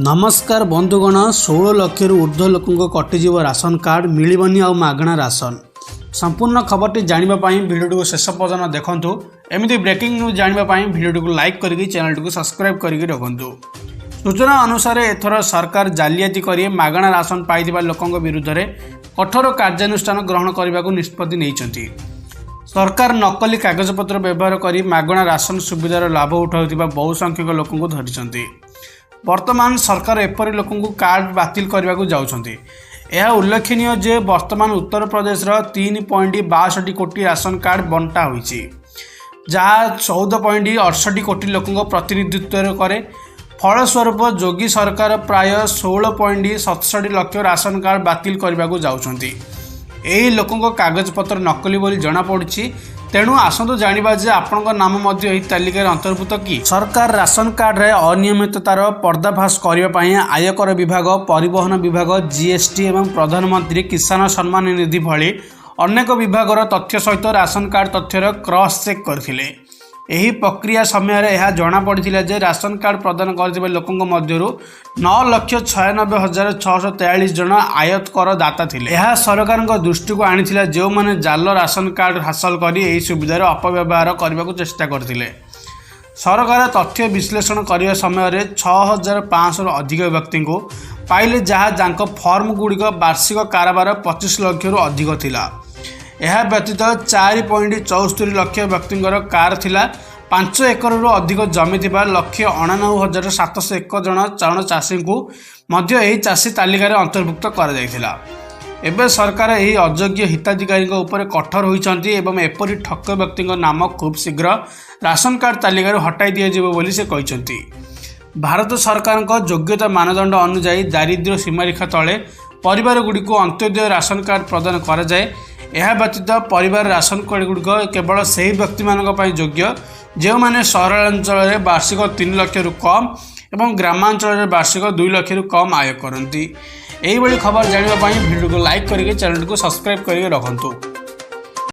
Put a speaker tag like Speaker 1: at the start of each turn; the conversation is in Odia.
Speaker 1: ନମସ୍କାର ବନ୍ଧୁଗଣ, 16 ଲକ୍ଷରୁ ଉର୍ଦ୍ଧ୍ୱ ଲୋକଙ୍କ କଟିଯିବ ରାସନ କାର୍ଡ଼, ମିଳିବନି ଆଉ ମାଗଣା ରାସନ। ସମ୍ପୂର୍ଣ୍ଣ ଖବରଟି ଜାଣିବା ପାଇଁ ଭିଡ଼ିଓଟିକୁ ଶେଷ ପର୍ଯ୍ୟନ୍ତ ଦେଖନ୍ତୁ। ଏମିତି ବ୍ରେକିଂ ନ୍ୟୁଜ୍ ଜାଣିବା ପାଇଁ ଭିଡ଼ିଓଟିକୁ ଲାଇକ୍ କରିକି ଚ୍ୟାନେଲଟିକୁ ସବସ୍କ୍ରାଇବ୍ କରିକି ରଖନ୍ତୁ। ସୂଚନା ଅନୁସାରେ, ଏଥର ସରକାର ଜାଲିଆତି କରି ମାଗଣା ରାସନ ପାଇଥିବା ଲୋକଙ୍କ ବିରୁଦ୍ଧରେ କଠୋର କାର୍ଯ୍ୟାନୁଷ୍ଠାନ ଗ୍ରହଣ କରିବାକୁ ନିଷ୍ପତ୍ତି ନେଇଛନ୍ତି। ସରକାର ନକଲି କାଗଜପତ୍ର ବ୍ୟବହାର କରି ମାଗଣା ରାସନ ସୁବିଧାର ଲାଭ ଉଠାଉଥିବା ବହୁ ସଂଖ୍ୟକ ଲୋକଙ୍କୁ ଧରିଛନ୍ତି। ବର୍ତ୍ତମାନ ସରକାର ଏପରି ଲୋକଙ୍କୁ କାର୍ଡ଼ ବାତିଲ କରିବାକୁ ଯାଉଛନ୍ତି। ଏହା ଉଲ୍ଲେଖନୀୟ ଯେ, ବର୍ତ୍ତମାନ ଉତ୍ତରପ୍ରଦେଶର 3.62 କୋଟି ରାସନ କାର୍ଡ଼ ବଣ୍ଟା ହୋଇଛି, ଯାହା 14.68 କୋଟି ଲୋକଙ୍କ ପ୍ରତିନିଧିତ୍ୱ କରେ। ଫଳସ୍ୱରୂପ ଯୋଗୀ ସରକାର ପ୍ରାୟ 16.67 ଲକ୍ଷ ରାସନ କାର୍ଡ଼ ବାତିଲ କରିବାକୁ ଯାଉଛନ୍ତି। ଏହି ଲୋକଙ୍କ କାଗଜପତ୍ର ନକଲି ବୋଲି ଜଣାପଡ଼ୁଛି। ତେଣୁ ଆସନ୍ତୁ ଜାଣିବା ଯେ ଆପଣଙ୍କ ନାମ ମଧ୍ୟ ଏହି ତାଲିକାରେ ଅନ୍ତର୍ଭୁକ୍ତ କି? ସରକାର ରାସନ କାର୍ଡ଼ରେ ଅନିୟମିତତାର ପର୍ଦ୍ଦାଫାଶ କରିବା ପାଇଁ ଆୟକର ବିଭାଗ, ପରିବହନ ବିଭାଗ, ଜିଏସଟି ଏବଂ ପ୍ରଧାନମନ୍ତ୍ରୀ କିଷାନ ସମ୍ମାନ ନିଧି ଭଳି ଅନେକ ବିଭାଗର ତଥ୍ୟ ସହିତ ରାସନ କାର୍ଡ଼ ତଥ୍ୟର କ୍ରସ୍ ଚେକ୍ କରିଥିଲେ। ଏହି ପ୍ରକ୍ରିୟା ସମୟରେ ଏହା ଜଣାପଡ଼ିଥିଲା ଯେ, ରାସନ କାର୍ଡ଼ ପ୍ରଦାନ କରିଥିବା ଲୋକଙ୍କ ମଧ୍ୟରୁ 9,96,643 ଜଣ ଆୟକର ଦାତା ଥିଲେ। ଏହା ସରକାରଙ୍କ ଦୃଷ୍ଟିକୁ ଆଣିଥିଲା, ଯେଉଁମାନେ ଜାଲ ରାସନ କାର୍ଡ଼ ହାସଲ କରି ଏହି ସୁବିଧାର ଅପବ୍ୟବହାର କରିବାକୁ ଚେଷ୍ଟା କରିଥିଲେ। ସରକାର ତଥ୍ୟ ବିଶ୍ଳେଷଣ କରିବା ସମୟରେ 6500ରୁ ଅଧିକ ବ୍ୟକ୍ତିଙ୍କୁ ପାଇଲେ, ଯାହା ଯାଙ୍କ ଫର୍ମ ଗୁଡ଼ିକ ବାର୍ଷିକ କାରବାର 25 ଲକ୍ଷରୁ ଅଧିକ ଥିଲା। ଏହା ବ୍ୟତୀତ 4.74 ଲକ୍ଷ ବ୍ୟକ୍ତିଙ୍କର କାର୍ ଥିଲା। 5 ଏକରରୁ ଅଧିକ ଜମି ଥିବା 1,89,701 ଜଣ ଜଣ ଚାଷୀଙ୍କୁ ମଧ୍ୟ ଏହି ଚାଷୀ ତାଲିକାରେ ଅନ୍ତର୍ଭୁକ୍ତ କରାଯାଇଥିଲା। ଏବେ ସରକାର ଏହି ଅଯୋଗ୍ୟ ହିତାଧିକାରୀଙ୍କ ଉପରେ କଠୋର ହୋଇଛନ୍ତି ଏବଂ ଏପରି ଠକ ବ୍ୟକ୍ତିଙ୍କ ନାମ ଖୁବ୍ ଶୀଘ୍ର ରାସନ କାର୍ଡ଼ ତାଲିକାରୁ ହଟାଇ ଦିଆଯିବ ବୋଲି ସେ କହିଛନ୍ତି। ଭାରତ ସରକାରଙ୍କ ଯୋଗ୍ୟତା ମାନଦଣ୍ଡ ଅନୁଯାୟୀ, ଦାରିଦ୍ର୍ୟ ସୀମାରେଖା ତଳେ ପରିବାରଗୁଡ଼ିକୁ ଅନ୍ତ୍ୟୋଦୟ ରାସନ କାର୍ଡ଼ ପ୍ରଦାନ କରାଯାଏ। ଏହା ବ୍ୟତୀତ ପରିବାର ରାସନ କାର୍ଡ଼ଗୁଡ଼ିକ କେବଳ ସେହି ବ୍ୟକ୍ତିମାନଙ୍କ ପାଇଁ ଯୋଗ୍ୟ, ଯେଉଁମାନେ ସହରାଞ୍ଚଳରେ ବାର୍ଷିକ 3 ଲକ୍ଷରୁ କମ୍ ଏବଂ ଗ୍ରାମାଞ୍ଚଳରେ ବାର୍ଷିକ 2 ଲକ୍ଷରୁ କମ୍ ଆୟ କରନ୍ତି। ଏଇଭଳି ଖବର ଜାଣିବା ପାଇଁ ଭିଡ଼ିଓକୁ ଲାଇକ୍ କରିକି ଚ୍ୟାନେଲଟିକୁ ସବସ୍କ୍ରାଇବ୍ କରିକି ରଖନ୍ତୁ।